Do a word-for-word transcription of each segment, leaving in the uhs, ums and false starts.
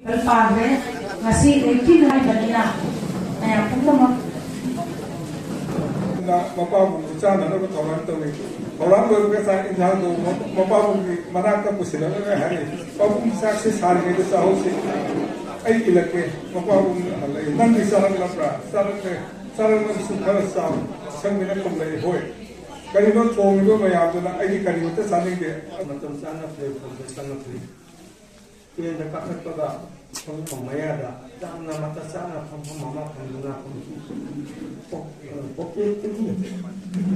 ꯄꯥꯟꯈ꯭ꯔꯦ꯫ ꯉꯁꯤ ꯑꯩꯠꯇꯤꯟ ꯍꯥꯏꯕꯅꯤꯅ ꯃꯌꯥꯝ ꯄꯨꯝꯅꯃꯛ ꯃꯄꯥꯕꯨꯡꯕꯨ ꯆꯥꯅꯅꯕ ꯊꯧꯔꯥꯡ ꯇꯧꯏ꯫ ꯊꯧꯔꯥꯡ ꯂꯣꯏꯕꯒ ꯆꯥꯛ ꯏꯟꯁꯥꯡꯗꯨ ꯃꯄꯥꯕꯨꯡꯒꯤ ꯃꯅꯥꯛꯇ ꯄꯨꯁꯤꯜꯂꯛꯂꯒ ꯍꯥꯏꯔꯤ, "ꯄꯥꯕꯨꯡ, ꯆꯥꯛꯁꯦ ꯁꯥꯔꯤꯉꯩꯗ ꯆꯥꯍꯧꯁꯤ꯫ ꯑꯩ ꯏꯜꯂꯛꯀꯦ"꯫ ꯃꯄꯥꯕꯨꯡꯅ ꯍꯜꯂꯛꯏ, "ꯅꯪꯗꯤ ꯆꯥꯔꯛꯂꯕ꯭ꯔꯥ?" "ꯆꯥꯔꯛꯂꯦ꯫ ꯆꯥꯔꯛꯂꯕꯁꯨ ꯈꯔ ꯆꯥꯎ"꯫ ꯑꯁꯪꯕꯤꯅ ꯈꯨꯝꯂꯛꯏ, "ꯍꯣꯏ꯫ ꯀꯔꯤꯅꯣ ꯊꯣꯡꯉꯤꯕ ꯃꯌꯥꯝꯗꯨꯅ? ꯑꯩꯗꯤ ꯀꯔꯤꯃꯠꯇ ꯆꯥꯅꯤꯡꯗꯦ"꯫ ꯃꯇꯝ ꯆꯥꯅ ꯄ꯭ꯂꯦꯠꯐꯣꯝꯗ ꯆꯪꯂꯛꯂꯤ꯫ ꯇ꯭ꯔꯦꯟꯗ ꯀꯥꯈꯠꯄꯒ ꯐꯝꯐꯝ ꯃꯌꯥꯗ ꯌꯥꯝꯅ ꯃꯇꯝ ꯆꯥꯅ ꯐꯝꯐꯝ ꯑꯃ ꯐꯪꯗꯨꯅ ꯐꯝꯈꯤ꯫ ꯄꯣ-, ꯄꯣꯀꯦꯠꯇꯒꯤ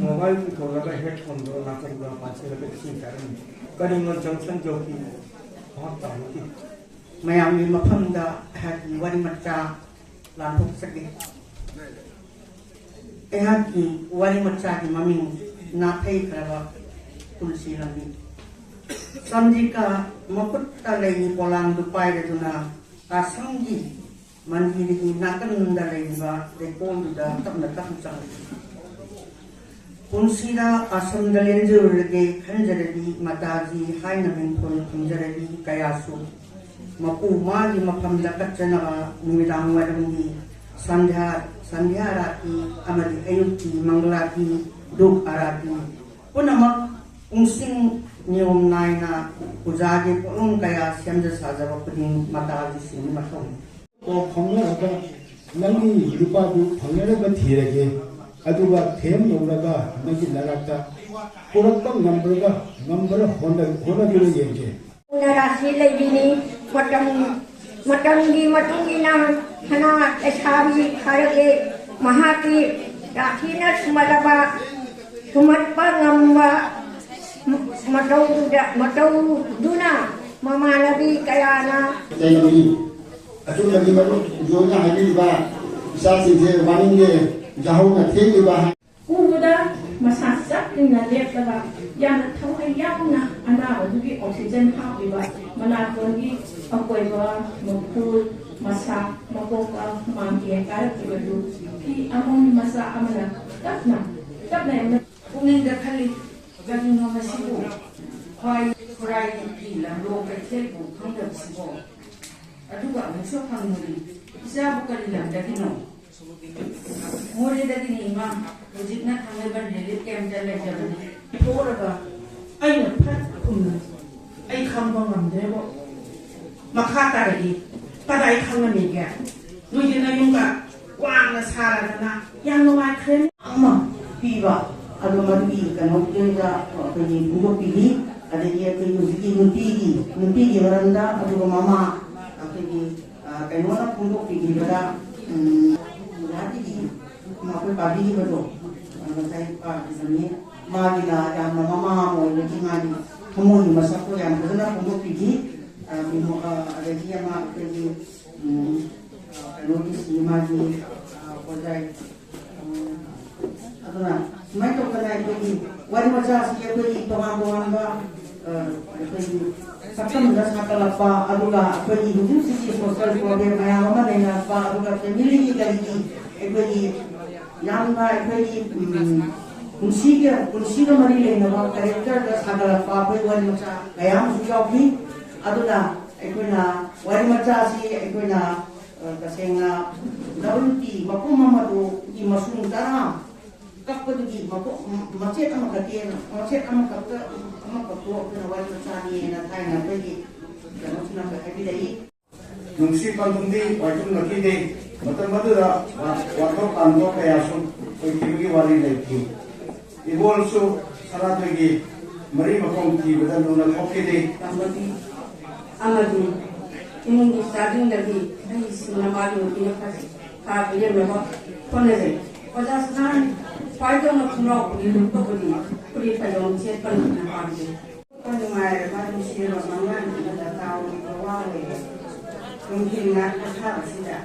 ꯃꯣꯕꯥꯏꯜ ꯄꯨꯊꯣꯛꯂꯒ ꯍꯦꯗꯐꯣꯟꯗꯣ ꯅꯥꯀꯣꯡꯗ ꯄꯥꯟꯁꯤꯜꯂꯒ ꯏꯁꯤꯡ ꯆꯥꯔꯝꯃꯤ꯫ ꯀꯔꯤꯡꯒꯣꯟ ꯖꯪꯁꯟ ꯌꯧꯈꯤ꯫ ꯚꯥꯞ ꯇꯥꯍꯧꯗꯦ꯫ ꯃꯌꯥꯝꯒꯤ ꯃꯐꯝꯗ ꯑꯩꯍꯥꯛꯀꯤ ꯋꯥꯔꯤ ꯃꯆꯥ ꯂꯥꯟꯊꯣꯛꯆꯒꯦ꯫ ꯑꯩꯍꯥꯛꯀꯤ ꯋꯥꯔꯤ ꯃꯆꯥꯒꯤ ꯃꯃꯤꯡ ꯅꯥꯊꯩꯈ꯭ꯔꯕ ꯄꯨꯟꯁꯤ ꯂꯝꯕꯤ꯫ ꯆꯟꯗ꯭ꯔꯤꯀꯥ ꯃꯈꯨꯠꯇ ꯂꯩꯒꯤ ꯄꯣꯂꯥꯡꯗꯨ ꯄꯥꯏꯔꯗꯨꯅ ꯑꯁꯥꯝꯒꯤ ꯃꯟꯗꯤꯔꯒꯤ ꯅꯥꯀꯟꯗ ꯂꯩꯔꯤꯕ ꯂꯩꯀꯣꯜꯗꯨꯗ ꯇꯞꯅ ꯇꯞꯅ ꯆꯪꯂꯛꯏ꯫ ꯄꯨꯟꯁꯤꯗ ꯑꯁꯥꯝꯗ ꯂꯦꯟꯖꯔꯨꯔꯒꯦ ꯈꯟꯖꯔꯕꯤ ꯃꯇꯥꯖꯤ ꯍꯥꯏꯅ ꯃꯤꯡꯊꯣꯜ ꯐꯪꯖꯔꯕꯤ ꯀꯌꯥꯁꯨ ꯃꯄꯨ ꯃꯥꯒꯤ ꯃꯐꯝꯗ ꯀꯠꯆꯅꯕ ꯅꯨꯃꯤꯗꯥꯡ ꯋꯥꯏꯔꯝꯒꯤ ꯁꯟꯙ꯭ꯌꯥ, ꯁꯟꯙ꯭ꯌꯥ ꯑꯥꯔꯥꯇꯤ ꯑꯃꯗꯤ ꯑꯌꯨꯛꯀꯤ ꯃꯪꯒꯂꯥꯔꯇꯤ, ꯙꯨꯞ ꯑꯥꯔꯥꯇꯤ ꯄꯨꯝꯅꯃꯛ ꯄꯨꯡꯁꯤꯡ ꯅꯤꯌꯣꯝ ꯅꯥꯏꯅ ꯄꯨꯖꯥꯒꯤ ꯄꯣꯠꯂꯝ ꯀꯌꯥ ꯁꯦꯝꯖ ꯁꯥꯖꯕ ꯈꯨꯗꯤꯡ ꯃꯇꯥꯒꯤ ꯁꯤꯟꯃꯤ ꯃꯊꯧꯅꯤ꯫ ꯄꯥꯎ ꯐꯥꯎꯅꯔꯒ ꯅꯪꯒꯤ ꯅꯨꯄꯥꯗꯨ ꯐꯪꯅꯅꯕ ꯊꯤꯔꯒꯦ, ꯑꯗꯨꯒ ꯊꯦꯝ ꯌꯧꯔꯒ ꯅꯪꯒꯤ ꯅꯅꯥꯛꯇ ꯄꯨꯔꯛꯄ ꯉꯝꯕ꯭ꯔꯒ, ꯉꯝꯕ꯭ꯔ ꯍꯣꯠꯅ-, ꯍꯣꯠꯅꯗꯨꯅ ꯌꯦꯡꯒꯦ꯫ ꯔꯥꯁꯤ ꯂꯩꯕꯤꯅꯤ꯫ ꯃꯇꯝ, ꯃꯇꯝꯒꯤ ꯃꯇꯨꯡ ꯏꯟꯅ ꯁꯅꯥ ꯂꯩꯁꯥꯕꯤ ꯐꯥꯔꯛꯂꯦ꯫ ꯃꯍꯥꯛꯀꯤ ꯔꯥꯁꯤꯅ ꯁꯨꯝꯍꯠꯂꯕ, ꯁꯨꯝꯍꯠꯄ ꯉꯝꯕ ꯃꯇꯧꯗꯨꯗ, ꯃꯇꯧꯗꯨꯅ ꯃꯃꯥꯟꯅꯕꯤ ꯀꯌꯥꯅ ꯂꯩꯕꯅꯤ꯫ ꯑꯆꯨꯝꯕꯒꯤ ꯃꯔꯨꯞ ꯖꯣꯟꯅ ꯍꯥꯏꯕꯤꯔꯤꯕ ꯏꯆꯥꯁꯤꯡꯁꯦ ꯋꯥꯅꯤꯡꯗꯦ, ꯌꯥꯍꯧꯅ ꯊꯦꯡꯂꯤꯕ꯫ ꯎꯕꯗ ꯃꯁꯥ ꯆꯞ ꯇꯤꯡꯅ ꯂꯦꯞꯂꯒ ꯌꯥꯝꯅ ꯊꯋꯥꯏ ꯌꯥꯎꯅ ꯑꯅꯥꯕꯗꯨꯒꯤ ꯑꯣꯛꯁꯤꯖꯟ ꯍꯥꯞꯂꯤꯕ ꯃꯅꯥꯇꯣꯟꯒꯤ ꯑꯀꯣꯏꯕ, ꯃꯈꯨꯠ, ꯃꯁꯥ, ꯃꯀꯣꯛꯇ ꯍꯨꯃꯥꯡ ꯀꯥꯔꯛꯂꯤꯕꯗꯨ ꯐꯤ ꯑꯃꯣꯟ ꯃꯆꯥ ꯑꯃꯅ ꯇꯞꯅ, ꯇꯞꯅ ꯄꯨꯛꯅꯤꯡꯗ ꯈꯜꯂꯤ, "ꯀꯔꯤꯅꯣ ꯃꯁꯤꯕꯨ? ꯈ꯭ꯋꯥꯏ ꯈꯨꯔꯥꯏꯒꯤ ꯐꯤ ꯂꯝꯂꯣꯡ ꯀꯩꯊꯦꯜꯕꯨ ꯈꯪꯗꯕꯁꯤꯕꯣ?" ꯑꯗꯨꯒ ꯑꯃꯨꯛꯁꯨ ꯍꯪꯕꯅꯤ, "ꯏꯆꯥꯕꯨ ꯀꯔꯤ ꯂꯝꯗꯒꯤꯅꯣ?" "ꯃꯣꯔꯦꯗꯒꯤꯅꯤ ꯏꯃꯥ, ꯍꯧꯖꯤꯛꯅ ꯊꯥꯡꯃꯩꯕꯟ ꯔꯤꯂꯤꯐ ꯀꯦꯝꯞꯇ ꯂꯩꯖꯕꯅꯤ꯫" ꯊꯣꯛꯂꯒ ꯑꯩꯅ ꯐꯠ ꯈꯨꯝꯅ, "ꯑꯩ ꯈꯪꯕ ꯉꯝꯗ꯭ꯔꯦꯕꯣ꯫ ꯃꯈꯥ ꯇꯥꯔꯛꯏ, ꯀꯗꯥꯏ ꯈꯪꯉꯅꯤꯒꯦ? ꯅꯣꯏꯗꯤ ꯅꯌꯨꯝꯒ ꯋꯥꯡꯅ ꯁꯥꯔꯗꯅ ꯌꯥꯝ ꯅꯨꯡꯉꯥꯏꯈ꯭ꯔꯦ꯫" ꯑꯃ ꯄꯤꯕ, ꯑꯗꯣ ꯃꯗꯨꯒꯤ ꯀꯩꯅꯣꯗꯨꯗ ꯑꯩꯈꯣꯏꯒꯤ ꯐꯣꯡꯗꯣꯛꯄꯤꯈꯤ꯫ ꯑꯗꯒꯤ ꯑꯩꯈꯣꯏꯒꯤ ꯍꯧꯖꯤꯛꯀꯤ ꯅꯨꯄꯤꯒꯤ, ꯅꯨꯄꯤꯒꯤ ꯃꯔꯝꯗ, ꯑꯗꯨꯒ ꯃꯃꯥ ꯑꯩꯈꯣꯏꯒꯤ, ꯑ, ꯀꯩꯅꯣꯅ ꯐꯣꯡꯗꯣꯛꯄꯤꯈꯤꯕꯗ, ꯎꯝ, ꯒꯨꯋꯥꯍꯥꯇꯤꯒꯤ ꯑꯩꯈꯣꯏ ꯄꯥꯕꯤꯈꯤꯕꯗꯣ, ꯑ, ꯉꯁꯥꯏ ꯄꯥꯈꯤꯕꯅꯤ꯫ ꯃꯥꯒꯤꯅ ꯌꯥꯝꯅ ꯃꯃꯥ ꯑꯃ ꯑꯣꯏꯕꯒꯤ ꯃꯥꯒꯤ ꯊꯃꯣꯏꯒꯤ ꯃꯁꯛꯇꯣ ꯌꯥꯝ ꯐꯖꯅ ꯐꯣꯡꯗꯣꯛꯄꯤꯈꯤ꯫ ꯑ, ꯃꯤꯃꯣ-, ꯑ, ꯑꯗꯒꯤ ꯑꯃ ꯑꯩꯈꯣꯏꯒꯤ, ꯎꯝ, ꯑ, ꯀꯩꯅꯣꯒꯤ ꯁꯤꯅꯦꯃꯥꯒꯤ, ꯑ, ꯍꯣꯖꯥꯏ, ꯎꯝ, ꯑꯗꯨꯅ ꯁꯨꯃꯥꯏꯅ ꯇꯧꯗꯅ ꯑꯩꯈꯣꯏꯒꯤ ꯋꯥꯔꯤ ꯃꯆꯥꯁꯤ ꯑꯩꯈꯣꯏꯒꯤ ꯇꯣꯉꯥꯟ ꯇꯣꯉꯥꯟꯕ, ꯑ, ꯑꯩꯈꯣꯏꯒꯤ ꯁꯛꯇꯝꯗ ꯁꯥꯒꯠꯂꯛꯄ, ꯑꯗꯨꯒ ꯑꯩꯈꯣꯏꯒꯤ ꯍꯧꯖꯤꯛ ꯍꯧꯖꯤꯛꯀꯤ ꯁꯣꯁꯤꯌꯦꯜ ꯄ꯭ꯔꯣꯕ꯭ꯂꯦꯝ ꯃꯌꯥꯝ ꯑꯃ ꯂꯩꯅꯔꯛꯄ, ꯑꯗꯨꯒ ꯐꯦꯃꯤꯂꯤꯒꯤ ꯀꯔꯤꯒꯤ ꯑꯩꯈꯣꯏꯒꯤ ꯌꯥꯝꯅ ꯑꯩꯈꯣꯏꯒꯤ, ꯎꯝ, ꯄꯨꯟꯁꯤꯒ, ꯄꯨꯟꯁꯤꯒ ꯃꯔꯤ ꯂꯩꯅꯕ ꯀꯦꯔꯦꯛꯇꯔꯗ ꯁꯥꯒꯠꯂꯛꯄ ꯑꯩꯈꯣꯏ ꯋꯥꯔꯤ ꯃꯆꯥ ꯀꯌꯥ ꯑꯃꯁꯨ ꯌꯥꯎꯈꯤ꯫ ꯑꯗꯨꯅ ꯑꯩꯈꯣꯏꯅ ꯋꯥꯔꯤ ꯃꯆꯥꯁꯤ ꯑꯩꯈꯣꯏꯅ, ꯑ, ꯇꯁꯦꯡꯅ ꯗꯕꯜ ꯇꯤ ꯃꯄꯨꯝ ꯑꯃꯗꯨꯒꯤ ꯃꯁꯨꯡ ꯇꯔꯥ ꯀꯛꯄꯗꯨꯒꯤ ꯃꯄꯨ-, ꯃꯆꯦꯠ ꯑꯃꯈꯛꯇꯤ, ꯃꯆꯦꯠ ꯑꯃꯈꯛꯇ, ꯑꯃꯈꯛꯇꯣ ꯑꯩꯈꯣꯏꯅ ꯋꯥꯔꯤ ꯃꯆꯥꯅꯤꯅ ꯊꯥꯏꯅ ꯑꯩꯈꯣꯏꯒꯤ ꯀꯩꯅꯣꯁꯤꯅ ꯍꯥꯏꯕꯤꯔꯛꯏ꯫ ꯅꯨꯡꯁꯤ ꯄꯟꯊꯨꯡꯗꯤ ꯋꯥꯏꯈꯨꯝꯅꯈꯤꯗꯦ꯫ ꯃꯇꯝ ꯑꯗꯨꯗ ꯋꯥ-, ꯋꯥꯊꯣꯛ ꯂꯥꯟꯊꯣꯛ ꯀꯌꯥꯁꯨ ꯑꯣꯏꯈꯤꯕꯒꯤ ꯋꯥꯔꯤ ꯂꯩꯈꯤ꯫ ꯏꯕꯣꯜꯁꯨ ꯁꯅꯥꯊꯣꯏꯒꯤ ꯃꯔꯤ ꯃꯈꯣꯡ ꯊꯤꯕꯗ ꯂꯨꯅ ꯊꯣꯛꯈꯤꯗꯦ꯫ ꯇꯝꯕꯒꯤ ꯑꯃꯗꯤ ꯏꯃꯨꯡꯒꯤ ꯆꯥꯗꯤꯡꯗꯒꯤ ꯍꯩꯁꯤꯡꯅ ꯃꯥꯒꯤ ꯅꯨꯄꯤꯅ ꯈꯔ ꯈꯥ ꯄꯤꯔꯝꯅꯕ ꯍꯣꯠꯅꯖꯩ꯫ ꯑꯣꯖꯥ ꯁꯅꯥꯍꯟ ꯈ꯭ꯋꯥꯏꯗꯧꯅ ꯈꯣꯡꯒ꯭ꯔꯥꯎ ꯐꯨꯔꯤꯠ ꯂꯤꯠꯄꯕꯨꯗꯤ ꯐꯨꯔꯤꯠ ꯐꯩꯖꯣꯝ ꯁꯦꯠꯄꯅ ꯍꯦꯟꯅ ꯄꯥꯝꯖꯩ꯫ ꯅꯨꯡꯉꯥꯏꯔꯕ ꯅꯨꯡꯁꯤꯔꯕ ꯃꯉꯥꯅꯤꯗꯨꯗ ꯇꯥꯎꯔꯤꯕ ꯋꯥ ꯑꯣꯏꯔꯦ꯫ ꯅꯨꯡꯊꯤꯜ ꯉꯥꯛ ꯄꯣꯊꯥꯕꯁꯤꯗ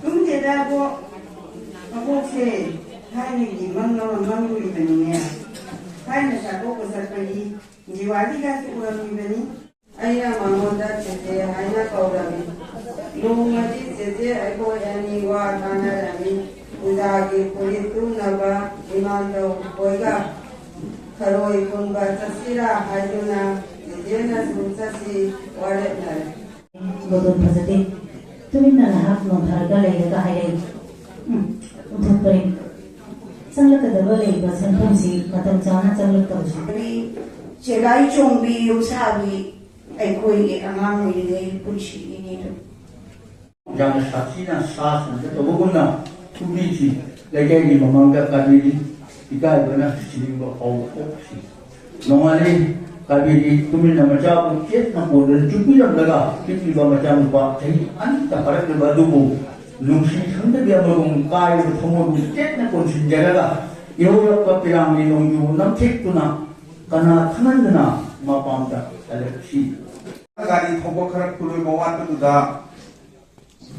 ꯇꯨꯝꯗꯦꯗꯕꯣ, ꯃꯀꯣꯛꯁꯦ ꯊꯥꯏꯅꯒꯤ ꯃꯪ ꯑꯃ ꯃꯪꯂꯨꯔꯤꯕꯅꯤꯅꯦ꯫ ꯊꯥꯏꯅ ꯆꯥꯛꯀꯧꯕ ꯆꯠꯄꯒꯤ ꯗꯤꯋꯥꯂꯤꯒꯁꯨ ꯎꯔꯝꯃꯤꯕꯅꯤ꯫ ꯑꯩꯅ ꯃꯉꯣꯟꯗ ꯆꯦꯆꯦ ꯍꯥꯏꯅ ꯀꯧꯔꯝꯃꯤ꯫ ꯅꯣꯡꯃꯗꯤ ꯆꯦꯆꯦ ꯑꯩꯈꯣꯏ ꯑꯅꯤ ꯋꯥ ꯇꯥꯅꯔꯝꯃꯤ꯫ ꯄꯨꯖꯥꯒꯤ ꯐꯨꯔꯤꯠ ꯇꯨꯅꯕ ꯏꯃꯥꯟꯗꯧ ꯈꯣꯏꯒ ꯊꯔꯣꯏ ꯈꯨꯟꯕ ꯆꯠꯁꯤꯔꯥ ꯍꯥꯏꯗꯨꯅ ꯆꯦꯆꯦꯅꯁꯨ ꯆꯠꯁꯤ ꯋꯥꯔꯦꯞꯅꯔꯦ꯫ ꯃꯇꯣꯟ ꯐꯖꯗꯦ꯫ ꯇꯨꯃꯤꯟꯅ ꯉꯥꯏꯍꯥꯛ ꯅꯣꯟꯊꯔꯒ ꯂꯩꯔꯒ ꯍꯥꯏꯔꯛꯏ, "ꯎꯝ, ꯑꯣꯟꯊꯣꯛꯄꯅꯤ꯫ ꯆꯪꯂꯛꯀꯗꯕ ꯂꯩꯕ ꯁꯦꯟꯐꯝꯁꯤ ꯃꯇꯝ ꯆꯥꯅ ꯆꯪꯂꯛꯇꯕꯁꯤ"꯫ ꯆꯦꯒꯥꯏ ꯆꯣꯡꯕꯤ ꯌꯨꯝꯁꯥꯕꯤ ꯑꯩꯈꯣꯏꯒꯤ ꯑꯉꯥꯡ ꯑꯣꯏꯔꯤꯉꯩ ꯄꯨꯟꯁꯤꯒꯤꯅꯤꯗꯣ꯫ ꯌꯥꯝꯅ ꯁꯥꯊꯤꯅ ꯁꯥ ꯁꯟꯗ ꯇꯧꯕꯒꯨꯝꯅ ꯐꯨꯕꯤꯈꯤ꯫ ꯂꯩꯀꯥꯏꯒꯤ ꯃꯃꯥꯡꯗ ꯀꯥꯕꯤꯔꯤ ꯏꯀꯥꯏꯕꯅ ꯁꯤꯅꯤꯡꯕ ꯐꯥꯎꯕ ꯄꯣꯛꯈꯤ꯫ ꯅꯣꯡꯉꯥꯜꯂꯤ꯫ ꯀꯥꯕꯤꯔꯤ ꯇꯨꯃꯤꯟꯅ ꯃꯆꯥꯕꯨ ꯆꯦꯠꯅ ꯀꯣꯟꯗꯨꯅ ꯆꯨꯞꯄꯤꯔꯝꯂꯒ ꯄꯤꯛꯂꯤꯕ ꯃꯆꯥꯅꯨꯄꯥ ꯆꯍꯤ ꯑꯅꯤꯇ ꯐꯥꯔꯛꯂꯤꯕ ꯑꯗꯨꯕꯨ ꯅꯨꯡꯁꯤ ꯈꯪꯗꯕꯤ ꯑꯃꯒꯨꯝ ꯀꯥꯏꯔꯕ ꯊꯃꯣꯏꯕꯨ ꯆꯦꯠꯅ ꯀꯣꯟꯁꯤꯟꯖꯔꯒ ꯏꯍꯧꯔꯛꯄ ꯄꯤꯔꯥꯡꯒꯤ ꯅꯣꯡꯖꯨꯕꯨ ꯅꯝꯊꯦꯛꯇꯨꯅ ꯀꯅꯥ ꯈꯪꯍꯟꯗꯅ ꯃꯄꯥꯝꯗ ꯍꯜꯂꯛꯈꯤ꯫ ꯒꯥꯔꯤ ꯊꯧꯕ ꯈꯔ ꯈꯨꯂꯣꯏꯕ ꯋꯥꯠꯄꯗꯨꯗ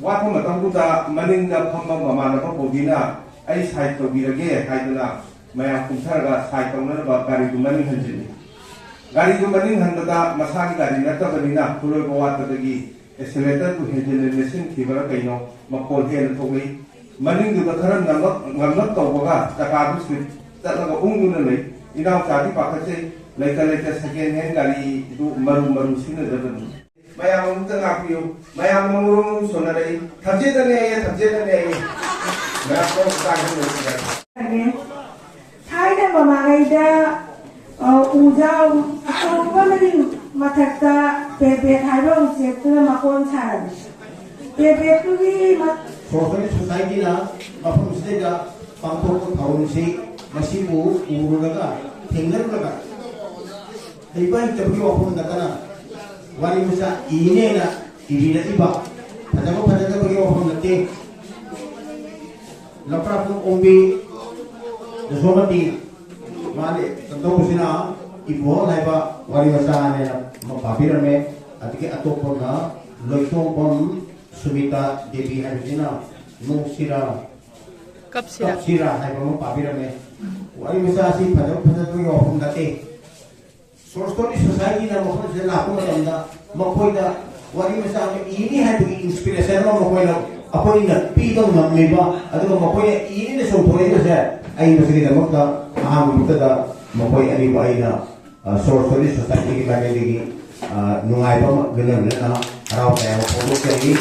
ꯋꯥꯠꯄ ꯃꯇꯝꯗꯨꯗ ꯃꯅꯤꯡꯗ ꯐꯝꯕ ꯃꯃꯥꯟꯅꯕ ꯕꯣꯕꯤꯅ "ꯑꯩ ꯁꯥꯏꯠ ꯇꯧꯕꯤꯔꯒꯦ" ꯍꯥꯏꯗꯨꯅ ꯃꯌꯥꯝ ꯀꯨꯝꯊꯔꯒ ꯁꯥꯏꯠ ꯇꯧꯅꯅꯕ ꯒꯥꯔꯤꯗꯨ ꯃꯅꯤꯡ ꯍꯟꯖꯤꯜꯂꯤ꯫ ꯒꯥꯔꯤꯗꯨ ꯃꯅꯤꯡ ꯍꯟꯕꯗ ꯃꯁꯥꯒꯤ ꯒꯥꯔꯤ ꯅꯠꯇꯕꯅꯤꯅ ꯈꯨꯂꯣꯏꯕ ꯋꯥꯠꯄꯗꯒꯤ ꯑꯦꯛꯁꯤꯂꯦꯇꯔꯗꯨ ꯍꯦꯟꯖꯤꯟꯅ ꯅꯦꯠꯁꯤꯟꯈꯤꯕꯔꯥ ꯀꯩꯅꯣ ꯃꯈꯣꯜ ꯍꯦꯟꯅ ꯊꯣꯛꯂꯛꯏ꯫ ꯃꯅꯤꯡꯗꯨꯗ ꯈꯔ ꯅꯝꯂꯞ ꯅꯝꯂꯞ ꯇꯧꯕꯒ ꯆꯀꯥꯗꯨ ꯁ꯭ꯋꯤꯠ ꯆꯠꯂꯒ ꯎꯪꯗꯨꯅ ꯂꯩ꯫ ꯏꯅꯥꯎꯆꯥꯗꯤ ꯄꯥꯈꯠꯆꯩ꯫ ꯂꯩꯇ ꯂꯩꯇ ꯁꯦꯀꯦꯟ ꯍꯦꯟ ꯒꯥꯔꯤꯗꯨ ꯃꯔꯨ ꯃꯔꯨ ꯁꯤꯖꯤꯟꯅꯖꯕꯅꯤ꯫ ꯃꯌꯥꯝ ꯑꯃꯨꯛꯇ ꯉꯥꯛꯄꯤꯌꯨ꯫ ꯃꯌꯥꯝꯅ ꯃꯔꯨ ꯃꯔꯨ ꯁꯣꯟꯅꯔꯛꯏ꯫ "ꯊꯝꯆꯦꯠꯅꯅꯦ ꯑꯩꯌꯦ, ꯊꯝꯆꯦꯠꯅꯅꯦ ꯑꯩꯌꯦ"꯫ ꯃꯌꯥꯝ ꯄꯨꯝꯅꯃꯛ ꯆꯥꯛ ꯏꯁꯤꯡ ꯂꯣꯏꯁꯤꯟꯖꯔꯛꯏ꯫ ꯊꯥꯏꯅ ꯃꯃꯥꯡꯉꯩꯗ, ꯑ, ꯎꯖꯥꯎ ꯑꯆꯧꯕ ꯑꯃꯒꯤ ꯃꯊꯛꯇ ꯄꯦꯕꯦꯠ ꯍꯥꯏꯕ ꯎꯆꯦꯛꯇꯨꯅ ꯃꯀꯣꯟ ꯁꯥꯔꯝꯃꯤ꯫ ꯄꯦꯕꯦꯠꯇꯨꯒꯤ ꯃ- ꯁꯣꯁꯤꯌꯦꯜ ꯁꯣꯁꯥꯏꯇꯤꯅ ꯃꯐꯝꯁꯤꯗꯩꯗ ꯄꯥꯡꯊꯣꯛꯄ ꯊꯧꯔꯝꯁꯤ ꯃꯁꯤꯕꯨ ꯎꯔꯨꯔꯒ ꯊꯦꯡꯅꯔꯨꯔꯒ ꯍꯩꯕ ꯍꯩꯇꯕꯒꯤ ꯋꯥꯐꯝ ꯅꯠꯇꯅ ꯋꯥꯔꯤ ꯃꯆꯥ ꯏꯅꯦꯅ ꯏꯕꯤꯔꯛꯏꯕ ꯐꯖꯕ ꯐꯖꯗꯕꯒꯤ ꯋꯥꯐꯝ ꯅꯠꯇꯦ꯫ ꯂꯝꯄ꯭ꯔꯥꯛꯄꯝ ꯑꯣꯡꯕꯤ ꯌꯁꯣꯃꯇꯤ ꯃꯥꯅ ꯀꯝꯗꯧꯕꯁꯤꯅ ꯏꯕꯣꯜ ꯍꯥꯏꯕ ꯋꯥꯔꯤ ꯃꯆꯥ ꯑꯃ ꯄꯥꯕꯤꯔꯝꯃꯦ꯫ ꯑꯗꯒꯤ ꯑꯇꯣꯞꯄ ꯑꯃꯅ ꯂꯣꯏꯇꯣꯡꯕꯝ ꯁꯨꯃꯤꯇꯥ ꯗꯦꯕꯤ ꯍꯥꯏꯕꯁꯤꯅ ꯅꯣꯡꯁꯤꯔꯥ ꯀꯞꯁꯤꯔꯥ꯫ ꯀꯞꯁꯤꯔꯥ ꯍꯥꯏꯕ ꯑꯃ ꯄꯥꯕꯤꯔꯝꯃꯦ꯫ ꯋꯥꯔꯤ ꯃꯆꯥ ꯑꯁꯤ ꯐꯖꯕ ꯐꯖꯗꯕꯒꯤ ꯋꯥꯐꯝ ꯅꯠꯇꯦ꯫ ꯁꯣꯔꯠ ꯁ꯭ꯇꯣꯔꯤ ꯁꯣꯁꯥꯏꯇꯤꯅ ꯃꯐꯝꯁꯤꯗ ꯂꯥꯛꯄ ꯃꯇꯝꯗ ꯃꯈꯣꯏꯗ ꯋꯥꯔꯤ ꯃꯆꯥ ꯑꯃ ꯏꯅꯤ ꯍꯥꯏꯕꯒꯤ ꯏꯟꯁꯄꯤꯔꯦꯁꯟ ꯑꯃ ꯃꯈꯣꯏꯅ, ꯑꯩꯈꯣꯏꯅ ꯄꯤꯕ ꯉꯝꯃꯤꯕ, ꯑꯗꯨꯒ ꯃꯈꯣꯏꯅ ꯏꯅꯤꯅ ꯆꯣꯡꯊꯣꯔꯛꯏꯕꯁꯦ ꯑꯩ ꯃꯁꯤꯒꯤꯗꯃꯛꯇ ꯑꯍꯥꯟꯕ ꯃꯛꯇꯗ ꯃꯈꯣꯏ ꯑꯅꯤꯕꯨ ꯑꯩꯅ, ꯑ, ꯁꯣꯔꯠ ꯁ꯭ꯇꯣꯔꯤ ꯁꯣꯁꯥꯏꯇꯤꯒꯤ ꯃꯥꯏꯀꯩꯗꯒꯤ, ꯑ, ꯅꯨꯡꯉꯥꯏꯕ ꯑꯃ, ꯂꯣꯏꯅꯅ ꯍꯔꯥꯎ ꯇꯌꯥꯝꯕ ꯐꯣꯡꯗꯣꯛꯆꯔꯤ꯫